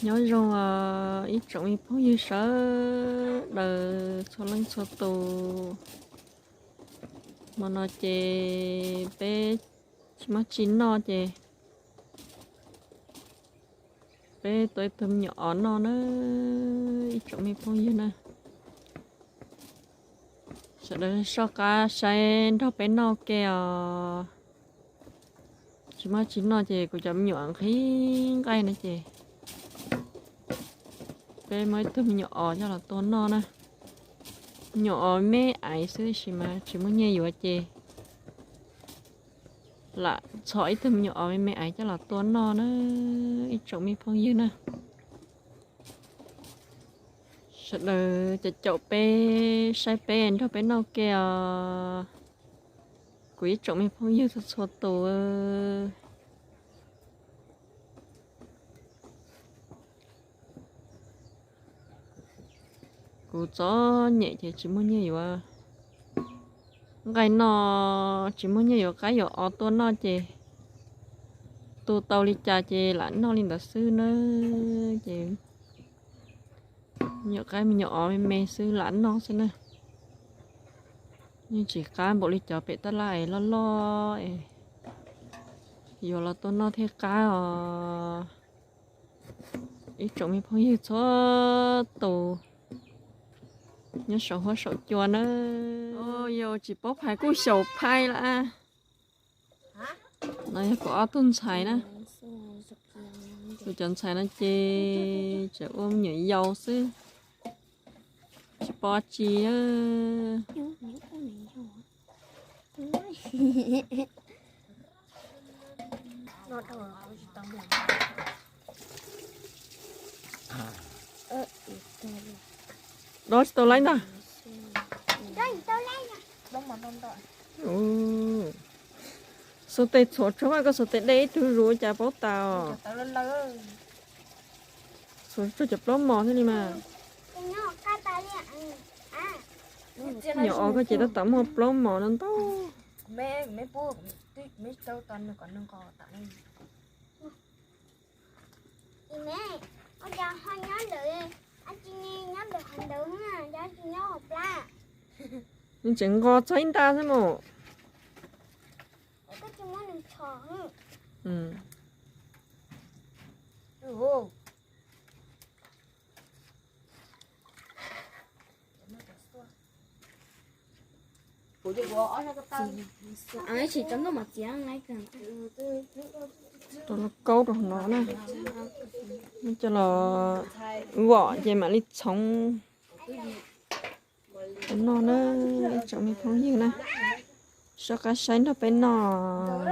Nyob zoo os ib tsoom me phooj ywg sawv daws txhua leej txhua tus. Hmo no ces peb tsis muaj tsi noj ces peb tua ib tug me nyuam os noj na, ib tsoom me phooj ywg na. Sawv daws soj qab saib nrog peb noj ke os. Tsis muaj tsi noj ces kuv cov me nyuam nqhis nqaij no ces peb muab ib tug me nyuam os coj los tua noj na. Me nyuam os me me aiv xwb tab sis mas tsis muaj nyiaj yuav ces lam txhom ib tug me nyuam os me me aiv coj los tua noj na, ib tsoom me phooj ywg na. Sawv daws caum caum peb, saib peb, nrog peb noj ke os kuv ib tsoom me phooj ywg txhua txhua tus. Kuv txom nyem ces tsis muaj nyiaj yuav nqaij noj, tsis muaj nyiaj yuav qaib yuav os tua noj ces tu tau li cas ces lam noj li ntawd xwb na. Ces me nyuam qaib me nyuam os me me xwb lam noj xwb na. Yeej tsis qab npaum li cov pem tab laj es loj loj es yuav los tua noj thiaj qab os. Ib tsoom me phooj ywg txhua tus nyob saum huab saum cua na. Yus tsis paub phais kuj xyaum phais lawm. No yog kuv ob tug ntxhais na. Kuv cov ntxhais no ces tseem ua me nyuam yaus xwb, tsis pom tsi. Dob tsis tau laib ntag. Xuas tes txhuam tsuag mas koj xuas tes dej ib tug zus cas paub tas os. Txhuam tsuag cov plaub mos thiab li mas. Nyuam os koj ces tab tom muaj plaub mos no ntau. Nws tseem nqos txog ib nta xwb mas. Rau lauj kaub rau no na, muab coj los vom ces mam li txhoov noj na, ib tsoom me phooj ywg na. Soj qab saib nrog peb noj.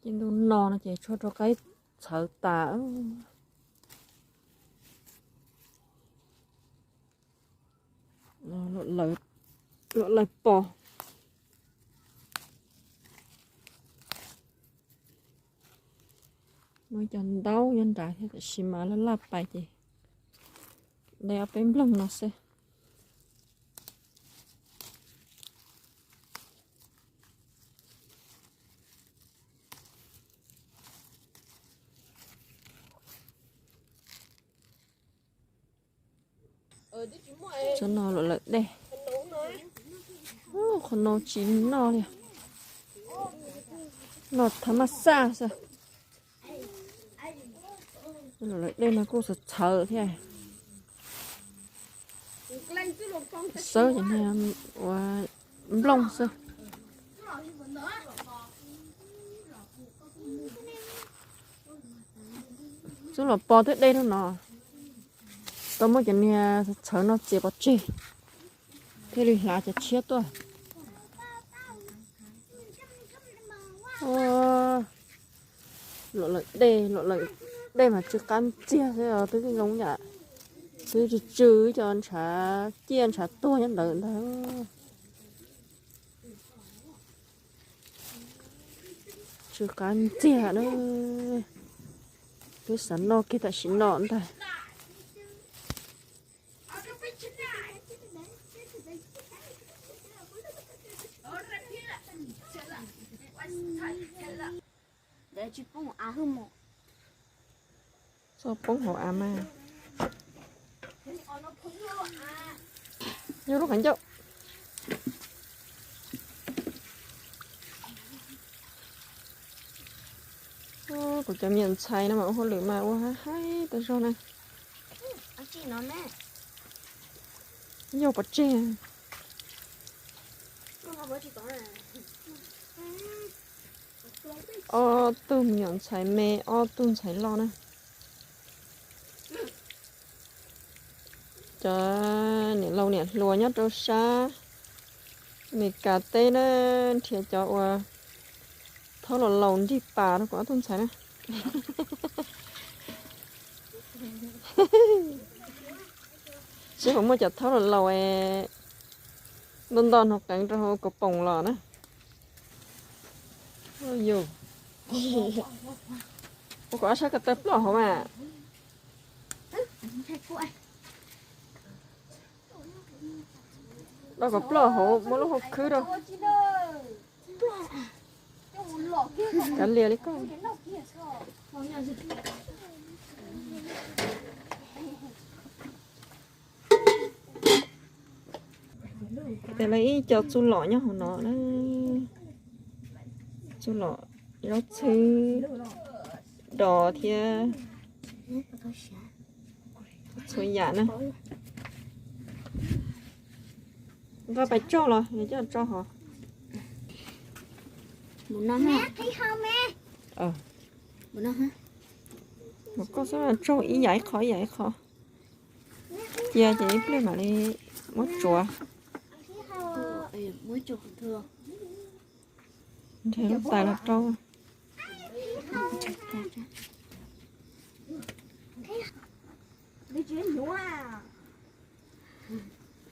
Ces ntuj no no ces tshuav rau qaib txhawv tas. Luam lawv pos. Muaj cov ntaub nyob nrad thiab tab sis mas laj laj pais ces de ob peb nploog no xwb. Tsob no luam lawm dej. Qhov no tsis noj li. Noj thav maj xaj xwb. Luam lawm dej no kuj txawv txhawv thiab. Xawb ces niag ua nplooj xwb. Xub los pos twb dej rau no. Tau muab cov niag txhawv no txiav pov tseg thiaj li hlav cov tshiab tuaj. Luam lawm dej, luam lawm dej mas tsw qab ntxiag xwb, twb zoo yam twb tsw tsw cov ntshav ciaj ntshav tuag nyob ntawd ntag. Tsw qab ntxiag na. Twb xav noj kiag tam sim no ntag. Tsis poob av mas. Txhob poob hauv av mas. Yog lub qhov ncauj. Kuv cov me nyuam ntxhais no mas ua hauj lwm mas ua haib haib tas zog na. Yog pov tseg. Ob tug me nyuam ntxhais me, ob tug ntxhais loj na. Cov niam laus niam hluas nyob rau sab Amelikas teb na, nrhiav cov uas thaub laus laus nrig pas rau kuv ob tug ntxhais na. Seb puas muaj cov thaub laus laus es nto nto hnav qeev rau hauv kaus poom los na. Yus, ua kom ob sab ko taw ploj hauv mas. Do kom ploj hauv muab lub hauv khwb rau. Kav liam li koj. Tes lawv ib co txuj lom nyob hauv no na. Txuj lom, zaub txhwb, dos thiab txhua yam na. Nqa pais tsau los nws coj tsau hov. Mus koj xub tsau ib yam ib qho ib yam ib qho. Cia ces ib pliag mam li muab tsuav. Nrhiav lub tais los rau.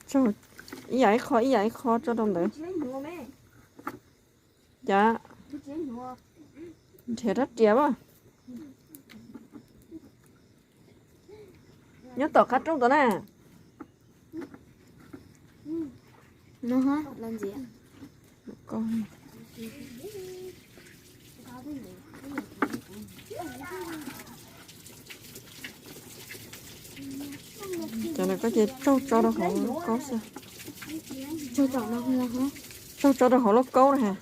Tsau ib yam ib qho ib yam ib qho tsau rau ntawd. Cas nrhiav rab riam as. Nyob tom qab roob tod na. Cov no koj ces tsaug tso rau hauv lauj kaub xwb. Tsaug tso rau hauv lauj kaub na ha.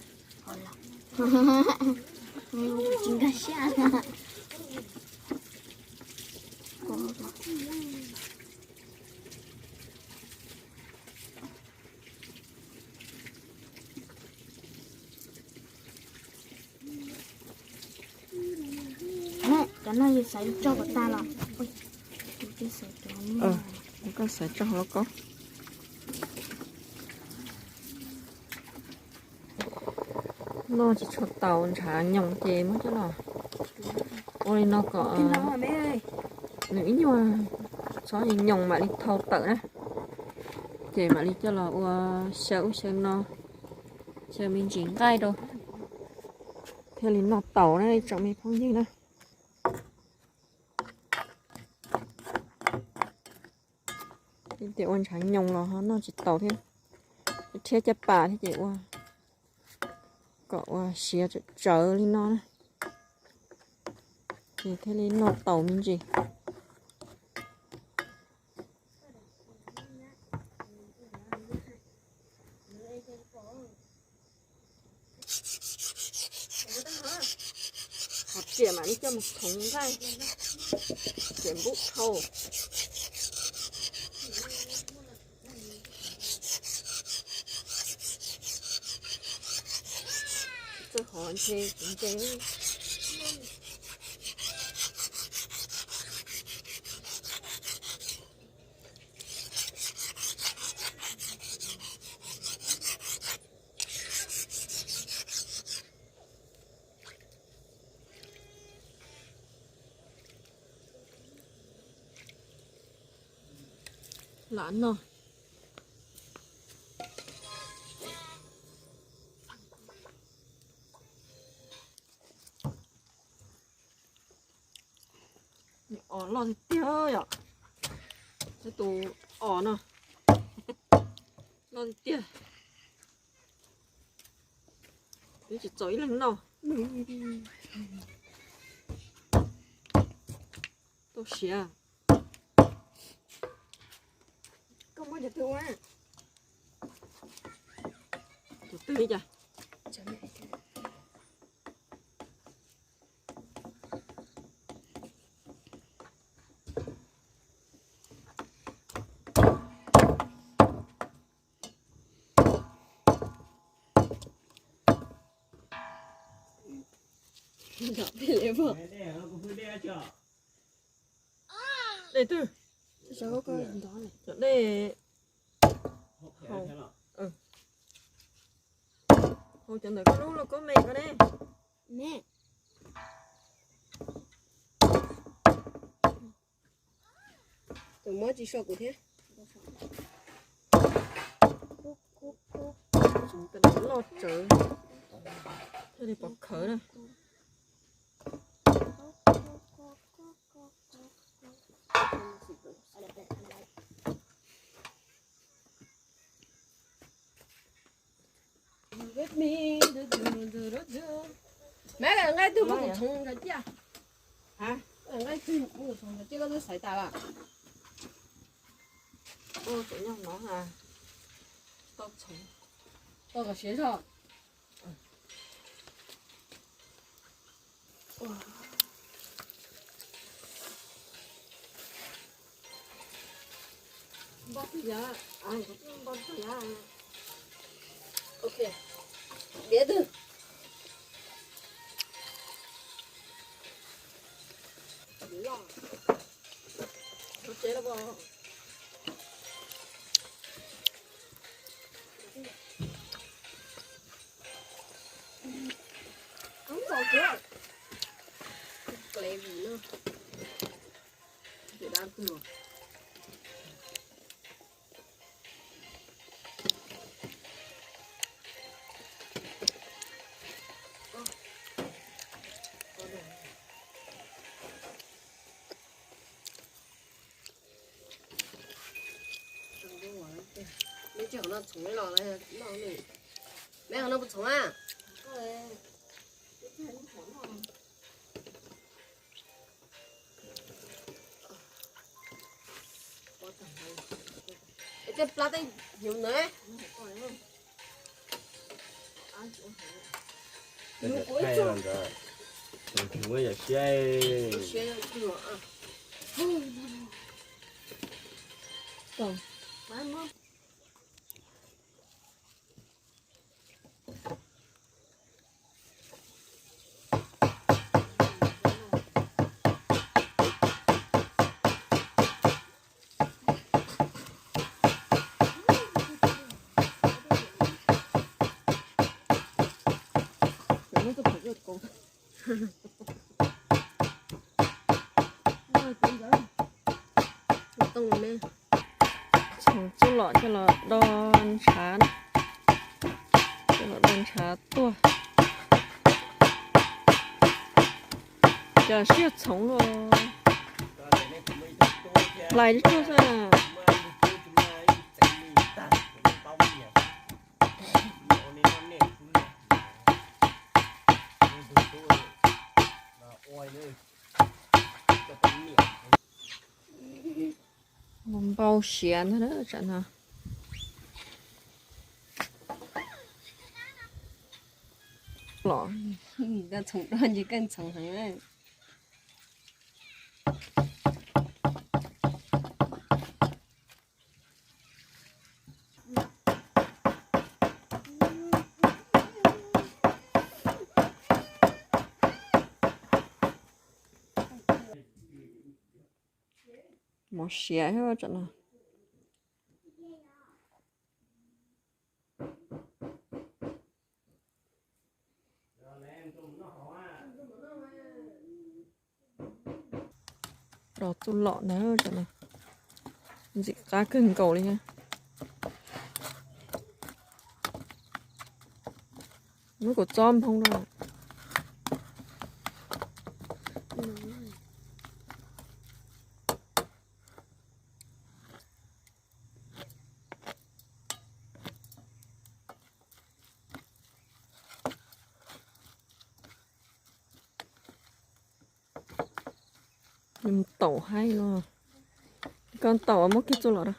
Cov no yus xaiv tso kom tas los? Koj xaiv tso hauv lauj kaub. Noj tsis tshua taus ntshav nyoos ces muab coj los ua li no kom nws ib nyuag txhob nyoos mam li thau tawm na. Ces mam li coj los ua xyaw ub xyaw no, xyaw me ntsis nqaij rau thiaj li noj taus na ib tsoom me phooj ywg na. Ces ua ntshav nyoos los ho noj tsis taus thiab, rhiab caj pas thiab ces ua kom ua siav tsawv tsawv li no na, ces thiaj li noj taus me ntsis. Hov riam mam li coj mus thoov nqaij, riam npub dhau. Txawj hov ntshe kuv nce. Lam noj. Os loj tiag tiag yom. Tus os no loj tiag tiag. Twb tsis txaus ib leeg noj. Siav. Koj muab cov twg ua? Cov twg li cas? Dej twg? Cov dej hau, hau cov ntawm koj lub lauj kaub me ko ne. Tus muab tsis so kuv thiab. Loj tsawv, thiaj li pov khawv na. Maiv, nqaij twg muab kuv txhoov cov ciaj? Nqaij twg muab kuv txhoov cov ciaj koj twb xaiv tas lawm? Ua cov nyob no, tau txhoov, tau kom siav zog. Npau twg yav, npau twg yav. Ok, diav twg? Loj. Tus tsev los. Ub, nkaus kiag. Klev vim no. Dab twg? Neb tsis qhov no txhoov li los noj ne. Neb qhov no puas txhoov a? Tej plab tej hnyuv ntawd. Yam siab. Txhoov txuj lom coj los do ntshav, coj los do ntshav tuaj. Cas siab txhoov luaj. Hlais tsuag xwb. Npau siav ntag na tsam no. Los, koj txhoov dua ces koj txhoov heev. Mov siav thiab tsam no. Los txuj lom ntag, ntxim qab kawg nkaus li. Muab kuv txob nphoo na. Nws taum haib no. Koj taum muab kiag txuj lom rau.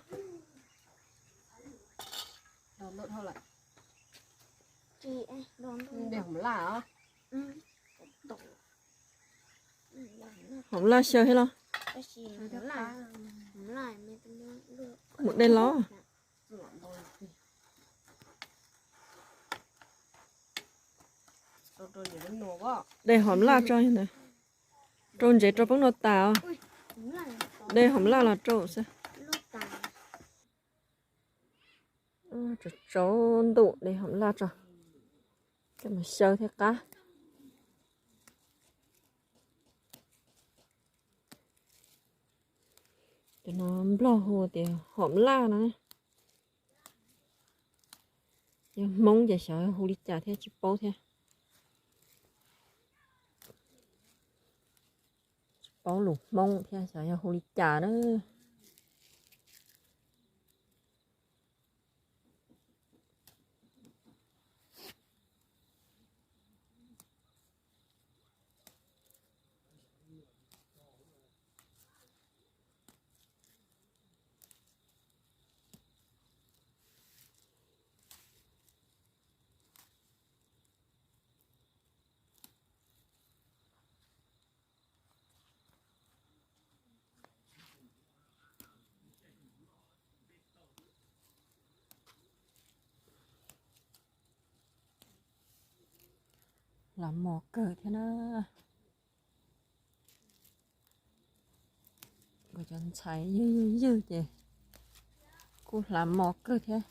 Hom laj xyaw thiab los? Mus dej los? De hom laj tso ntawd. Rau ntsev rau poob no tas os. De hom laj los rau xwb. Tsau ntuj de hom laj tso. Koj mus xyaw thiaj qab. Cov no Nplog hu tias hom laj no. Yog Hmoob ces xyov hu li cas thiab tsis paub thiab. Tsis paub lus Hmoob thiab xyov yog hu li cas na. Hlav mos kawg thiab na. Kuv cov ntxhais ywg ywg ywg ces kuj hlav mos kawg thiab.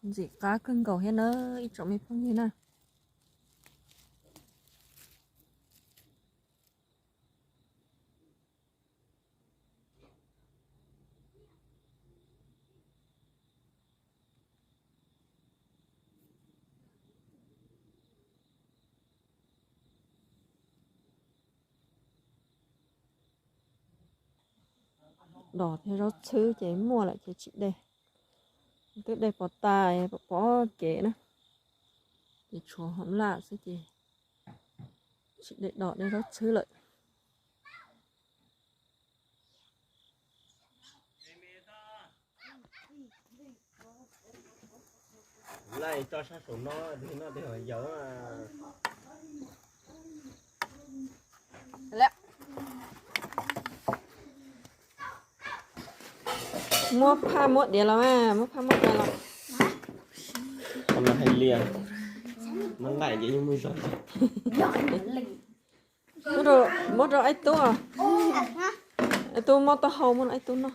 Ntxim qab kawg nkaus thiab na ib tsoom me phooj ywg na. Dos thiab zaub txhwb ces muaj lawm ces tsis de. Twb de pov tas pov kev na, ces tshuav hom laj xwb ces tsis de dos de zaub txhwb lawm. Laij tso sab saum no, no tej yawg. Muab phaj muab diav los mas, muab phaj muab diav los. Qhov no hais lias, muab laij ces yeej muaj zog. Muab rau, muab rau Aib Tub, Aib Tub mob taub hau muab rau Aib Tub noj.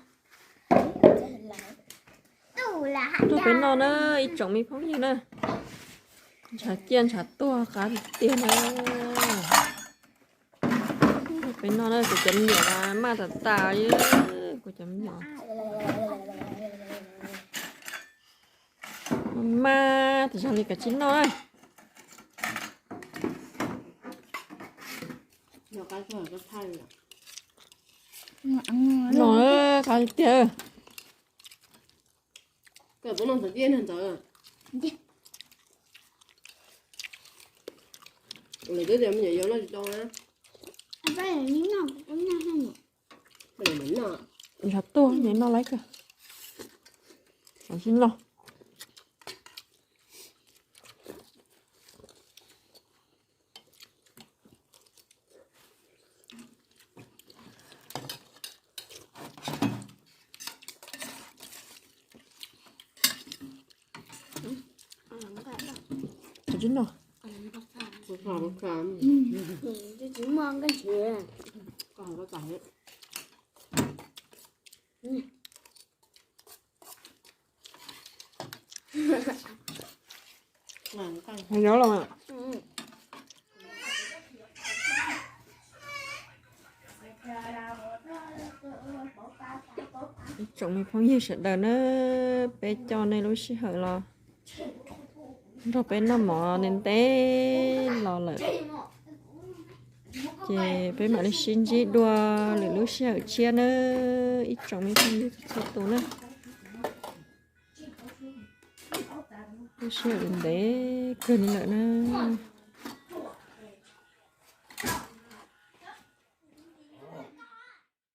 Rau peb noj na ib tsoom me phooj ywg na. Ntshav ciaj ntshav tuag qab tiag tiag na. Peb noj na, kuv cov me nyuam mas maj tas tas, kuv cov me nyuam maj tas zog li, kav tsij noj na. Noj qab tiag. Ntshav tuag, noj laib kawg. Kav tsij noj. Kav tsij noj. Nyob los. Ib tsoom me phooj ywg sawv daws na, peb coj nej lub sij hawm los nrog peb noj mov ntev ntev los lawm, ces peb mam li sib ntsib dua lwm lub sij hawm tshiab na, ib tsoom me phooj ywg txhua tus na. Lub sij hawm ntev kawg li lawm na.